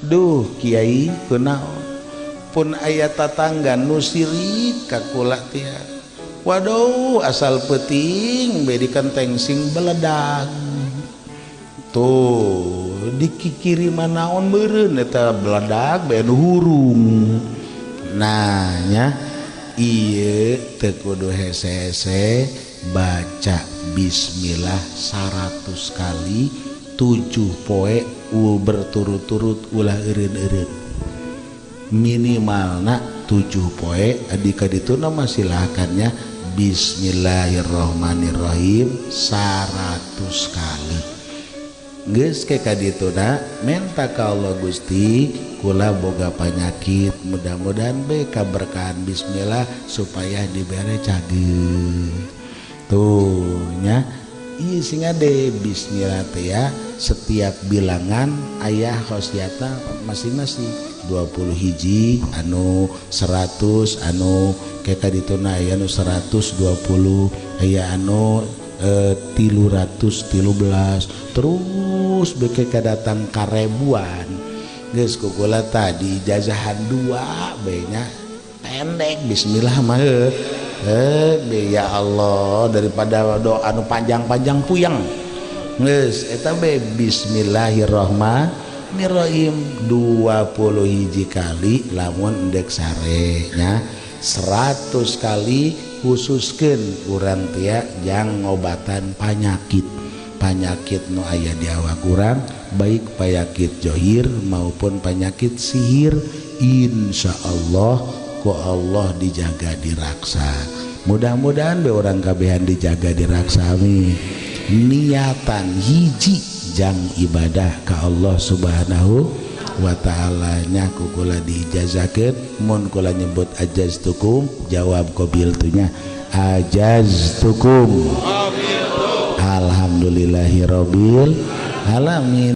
Duh kiai kunaon pun aya tatangga nu sirik ka kula teh. Waduh asal peuting be dikenteng sing beledag. Tuh dikikirima naon meureun eta beledag be nu hurung. Nah nya ieu teu kudu hese-hese baca bismillah 100 kali 7 poe berturut-turut ulah eureun-eureun. Minimalna 7 poe adi ka dituna mah silakannya bismillahirrahmanirrahim 100 kali. Geus ke ka dituna menta ka Allah Gusti kula boga panyakit mudah-mudahan be kaberkahan bismillah supaya dibere cageur. Tuh nya ieu sing ade bismillah teh ya setiap bilangan aya khosiatna masing-masing 20 hiji anu 100 anu ke ka dituna aya anu 120 aya anu 313 terus beke kadatang karebuan geus ku kula tadi ijazahan 2 be nya pendek bismillah mah be ya Allah daripada doa anu panjang-panjang puyeng geus eta be bismillahirrahmanirrahim 20 hiji kali lamun endek sare nya 100 kali khususkeun urang tia jang ngobatan panyakit panyakit nu aya di awak urang baik panyakit johir maupun penyakit sihir insyaallah ku Allah dijaga diraksa. Mudah-mudahan be urang kabehan dijaga diraksa amin. Niatan hiji jang ibadah ka Allah Subhanahu wa ta'ala nya ku kula diijazakeun mun kula nyebut ajaztukum jawab qabiltunya ajaztukum. Alhamdulillahirabbil alamin.